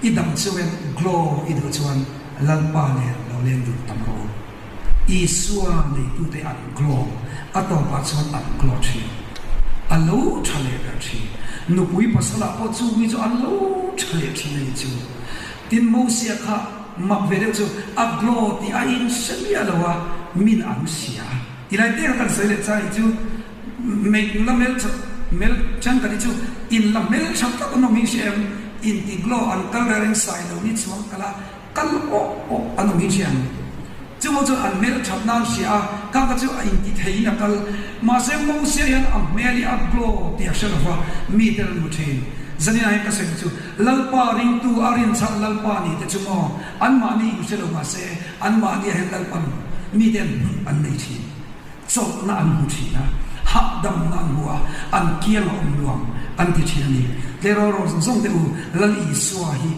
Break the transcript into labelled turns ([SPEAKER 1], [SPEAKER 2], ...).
[SPEAKER 1] I dam chuan glow i duh chuan Lalpa nen lo leng dun tam rawh u. Isua neitute an glow, a tawpah chuan an glow thin. A lo tha leh ber thin. Nupui pasalah pawh chu mi chu an lo tha leh thin a ni chu. Tin Mosia kha mak ve deuh chu a glow tih a inhre miah lo a, min an hria. Tilai te kha kan sawi leh chai chu Mei la mel that mel thenkhat hi chu in la mel tha tak an awm hi hria em? In ti glow an kal reng reng sai lo ni chuang kal a, kal awh awh an awm hi hria ang. Chungho chuan an mel that nan hria a, kha kha chu a in ti thei in a kal. Mahse Mosia hian a hmel hi a glow tih a hre lo va, mi te an hmu thin. Zanin ah hian ka sawi chu Lalpa ringtu a rinchhan Lalpa ni te chu maw anmahni in hre lo mahse anmahni ah hian Lalpan mi te an hmuh an nei thin. Chawlhna an hmu thin a, hahdamna an hmu a, an kiang a awm nuam an ti thin a ni. Tleirawl rawh zawng zawng te u, Lal Isua hi.